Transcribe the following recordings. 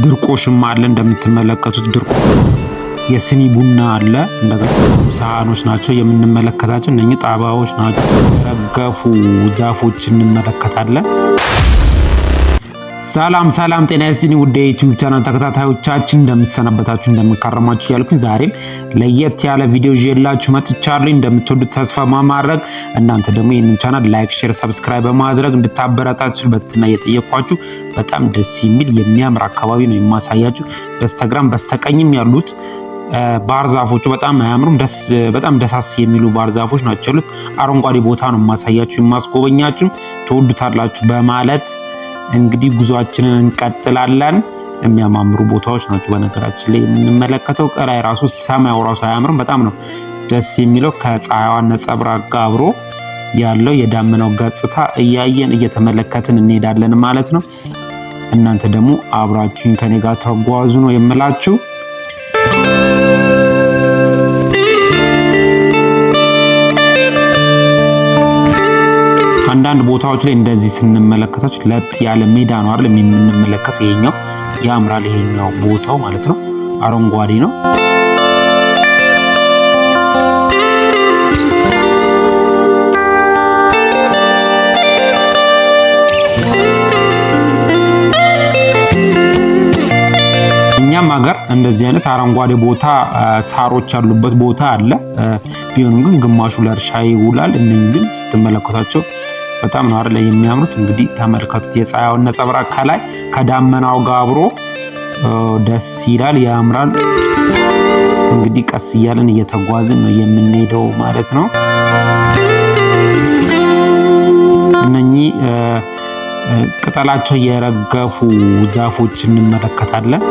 ድርቆሽም አለ እንደምትመለከቱት ድርቆ የስኒ ቡና አለ። እንደገና ሳህኖች ናቸው የምንመለከታቸው። እነኚህ ጣባዎች ናቸው። ረገፉ ዛፎች እንመለከታለን። ሰላም ሰላም፣ ጤና ይስጥልኝ ውድ የ YouTube channel ተከታታዮቻችን፣ እንደምሰነበታችሁ እንደምከረማችሁ እያልኩኝ ዛሬም ለየት ያለ ቪዲዮ ይዤላችሁ መጥቻለሁ። እንደምትወዱት ተስፋ በማድረግ እናንተ ደግሞ ይህንን channel like፣ share፣ subscribe በማድረግ እንድታበረታችሁ በትህትና እየጠየኳችሁ በጣም ደስ የሚል የሚያምር አካባቢ ነው የማሳያችሁ። በስተግራም በስተቀኝም ያሉት ባህር ዛፎቹ በጣም አያምሩም? ደስ በጣም ደሳስ የሚሉ ባህር ዛፎች ናቸው ያሉት። አረንጓዴ ቦታ ነው የማሳያችሁ የማስጎበኛችሁ፣ ትወዱታላችሁ በማለት እንግዲህ ጉዟችንን እንቀጥላለን። የሚያማምሩ ቦታዎች ናቸው። በነገራችን ላይ የምንመለከተው ከላይ ራሱ ሰማዩ ራሱ አያምርም? በጣም ነው ደስ የሚለው። ከፀሐይዋ ነጸብራቅ ጋር አብሮ ያለው የዳመናው ገጽታ እያየን እየተመለከትን እንሄዳለን ማለት ነው። እናንተ ደግሞ አብራችሁኝ ከኔ ጋር ተጓዙ ነው የምላችሁ። አንዳንድ ቦታዎች ላይ እንደዚህ ስንመለከታቸው ለጥ ያለ ሜዳ ነው አይደል የምንመለከተው። ይሄኛው ያምራል፣ ይሄኛው ቦታው ማለት ነው፣ አረንጓዴ ነው። እኛም ሀገር እንደዚህ አይነት አረንጓዴ ቦታ ሳሮች ያሉበት ቦታ አለ። ቢሆንም ግን ግማሹ ለእርሻ ይውላል። እነኝህ ግን ስትመለከቷቸው በጣም ነው አይደል የሚያምሩት። እንግዲህ ተመልከቱት፣ የፀሐዩን ነጸብራቅ ከላይ ከዳመናው ጋር አብሮ ደስ ይላል፣ ያምራል። እንግዲህ ቀስ እያለን እየተጓዝን ነው የምንሄደው ማለት ነው። እነኚህ ቅጠላቸው የረገፉ ዛፎች እንመለከታለን።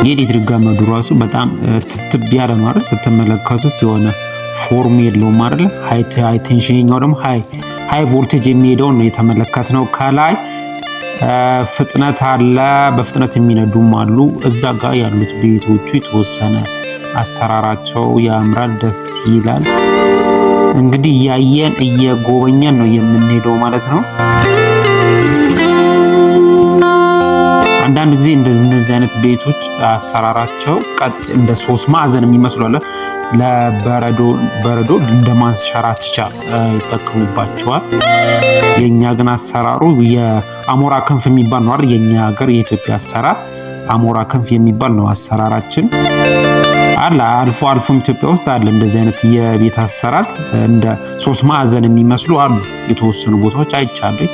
የኤሌክትሪክ ገመዱ ራሱ በጣም ትብትብ ያለ ነው አይደል? ስትመለከቱት የሆነ form የለውም አይደል? high tension፣ የኛው ደግሞ high voltage የሚሄደውን ነው የተመለከትነው። ከላይ ፍጥነት አለ፣ በፍጥነት የሚነዱም አሉ። እዛ ጋር ያሉት ቤቶቹ የተወሰነ አሰራራቸው ያምራል፣ ደስ ይላል። እንግዲህ እያየን እየጎበኘን ነው የምንሄደው ማለት ነው። አንዳንድ ጊዜ እንደዚህ አይነት ቤቶች አሰራራቸው ቀጥ እንደ ሶስት ማዕዘን የሚመስሉ አለ። ለበረዶ በረዶ እንደ ማንሸራተቻ ይጠቀሙባቸዋል። የኛ ግን አሰራሩ የአሞራ ክንፍ የሚባል ነው አይደል? የኛ ሀገር የኢትዮጵያ አሰራር አሞራ ክንፍ የሚባል ነው አሰራራችን። አለ አልፎ አልፎም ኢትዮጵያ ውስጥ አለ እንደዚህ አይነት የቤት አሰራር እንደ ሶስት ማዕዘን የሚመስሉ አሉ። የተወሰኑ ቦታዎች አይቻለሁ።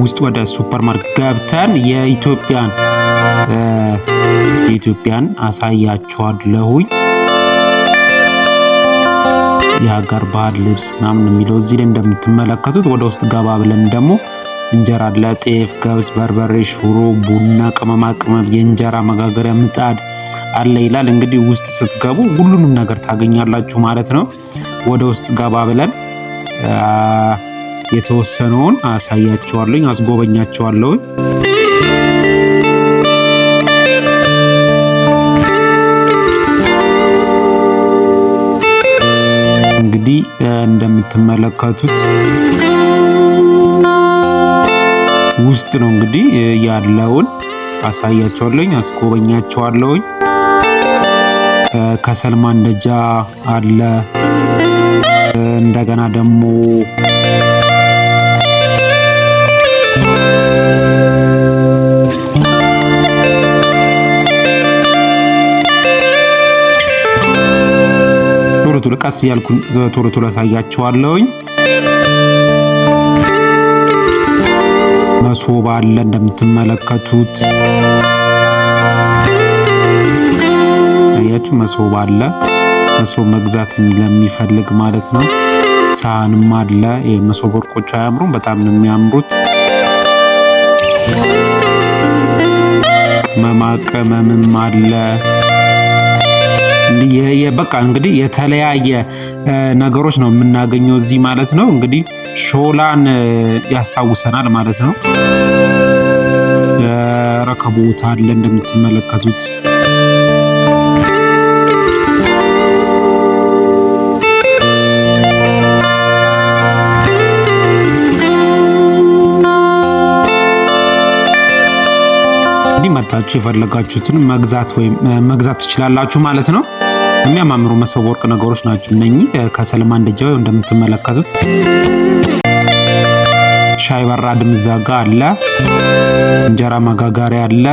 ውስጥ ወደ ሱፐር ማርኬት ገብተን የኢትዮጵያን አሳያችኋለሁኝ። የሀገር ባህል ልብስ ምናምን የሚለው እዚህ ላይ እንደምትመለከቱት ወደ ውስጥ ገባ ብለን ደግሞ እንጀራ አለ፣ ጤፍ፣ ገብስ፣ በርበሬ፣ ሽሮ፣ ቡና፣ ቅመማ ቅመም፣ የእንጀራ መጋገሪያ ምጣድ አለ ይላል። እንግዲህ ውስጥ ስትገቡ ሁሉንም ነገር ታገኛላችሁ ማለት ነው። ወደ ውስጥ ገባ ብለን የተወሰነውን አሳያችኋለሁኝ፣ አስጎበኛችኋለሁኝ። እንግዲህ እንደምትመለከቱት ውስጥ ነው እንግዲህ ያለውን አሳያቸዋለሁኝ፣ አስጎበኛቸዋለሁኝ። ከሰል ማንደጃ አለ። እንደገና ደግሞ ቶሎ ቶሎ ቀስ እያልኩ ቶሎ ቶሎ አሳያቸዋለሁኝ። መሶብ አለ እንደምትመለከቱት አያችሁ፣ መሶብ አለ። መሶብ መግዛት ለሚፈልግ ማለት ነው። ሳህንም አለ። የመሶብ ወርቆቹ አያምሩም? በጣም ነው የሚያምሩት። ቅመማ ቅመምም አለ። በቃ እንግዲህ የተለያየ ነገሮች ነው የምናገኘው እዚህ ማለት ነው። እንግዲህ ሾላን ያስታውሰናል ማለት ነው። ረከቦት አለ እንደምትመለከቱት። እንዲህ መታችሁ የፈለጋችሁትን መግዛት ወይም መግዛት ትችላላችሁ ማለት ነው። የሚያማምሩ መሶበ ወርቅ ነገሮች ናቸው እነኚህ። ከሰል ማንደጃ እንደምትመለከቱት ሻይ በራድም እዛ ጋ አለ፣ እንጀራ መጋጋሪያ አለ።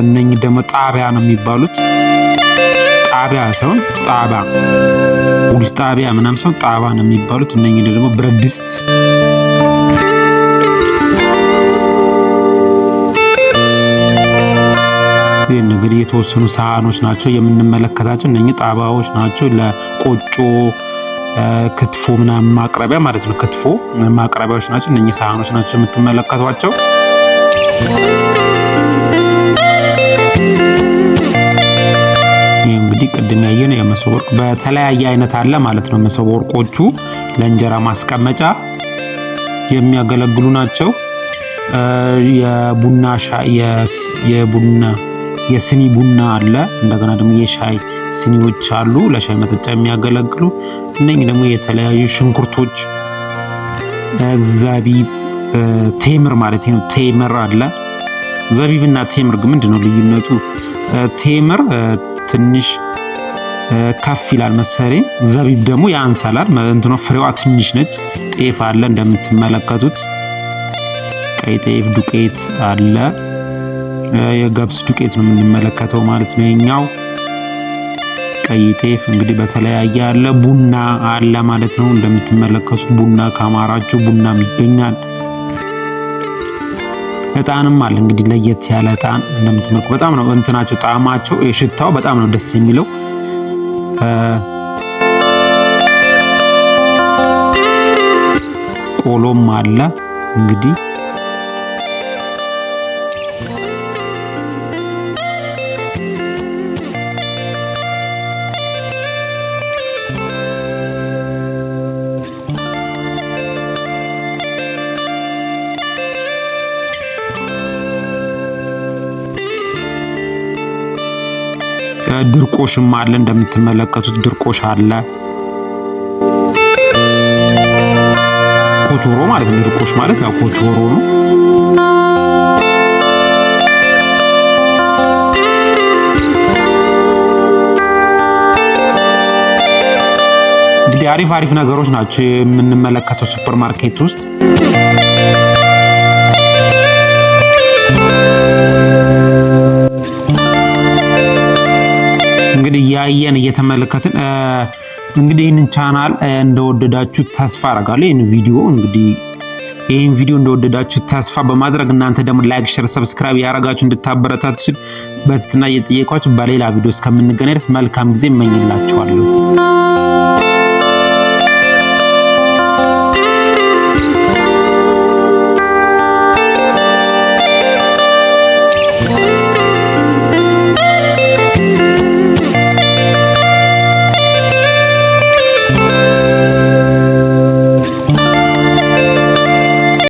እነኚህ ደግሞ ጣቢያ ነው የሚባሉት። ጣቢያ ሳይሆን ጣባ፣ ፖሊስ ጣቢያ ምናምን ሳይሆን ጣባ ነው የሚባሉት። እነኚህ ደግሞ ብረት ድስት ይህን እንግዲህ የተወሰኑ ሳህኖች ናቸው የምንመለከታቸው። እነኚህ ጣባዎች ናቸው ለቆጮ ክትፎ ምናምን ማቅረቢያ ማለት ነው። ክትፎ ማቅረቢያዎች ናቸው እነኚህ ሳህኖች ናቸው የምትመለከቷቸው። ይህ እንግዲህ ቅድም ያየነው የመሶብ ወርቅ በተለያየ አይነት አለ ማለት ነው። መሶብ ወርቆቹ ለእንጀራ ማስቀመጫ የሚያገለግሉ ናቸው። የቡና የቡና የስኒ ቡና አለ። እንደገና ደግሞ የሻይ ስኒዎች አሉ ለሻይ መጠጫ የሚያገለግሉ። እነኚህ ደግሞ የተለያዩ ሽንኩርቶች፣ ዘቢብ፣ ቴምር ማለት ነው። ቴምር አለ። ዘቢብ እና ቴምር ግን ምንድን ነው ልዩነቱ? ቴምር ትንሽ ከፍ ይላል መሰለኝ። ዘቢብ ደግሞ ያንሳላል። እንትኖ ፍሬዋ ትንሽ ነች። ጤፍ አለ እንደምትመለከቱት፣ ቀይ ጤፍ ዱቄት አለ። የገብስ ዱቄት ነው የምንመለከተው ማለት ነው። የኛው ቀይ ጤፍ እንግዲህ በተለያየ አለ። ቡና አለ ማለት ነው። እንደምትመለከቱት ቡና ካማራችሁ ቡናም ይገኛል። እጣንም አለ እንግዲህ ለየት ያለ እጣን እንደምትመለከቱ በጣም ነው እንትናቸው ጣዕማቸው የሽታው በጣም ነው ደስ የሚለው። ቆሎም አለ እንግዲህ ድርቆሽም አለ እንደምትመለከቱት ድርቆሽ አለ። ኮቾሮ ማለት ነው። ድርቆሽ ማለት ያው ኮቾሮ ነው። እንግዲህ አሪፍ አሪፍ ነገሮች ናቸው የምንመለከተው ሱፐር ማርኬት ውስጥ። እንግዲህ እያየን እየተመለከትን እንግዲህ ይህንን ቻናል እንደወደዳችሁ ተስፋ አደርጋለሁ። ይህን ቪዲዮ እንግዲህ ይህን ቪዲዮ እንደወደዳችሁ ተስፋ በማድረግ እናንተ ደግሞ like፣ share፣ subscribe ያደረጋችሁ እንድታበረታቱ በትህትና እየጠየኳችሁ በሌላ ቪዲዮ እስከምንገናኝ ድረስ መልካም ጊዜ እመኝላችኋለሁ።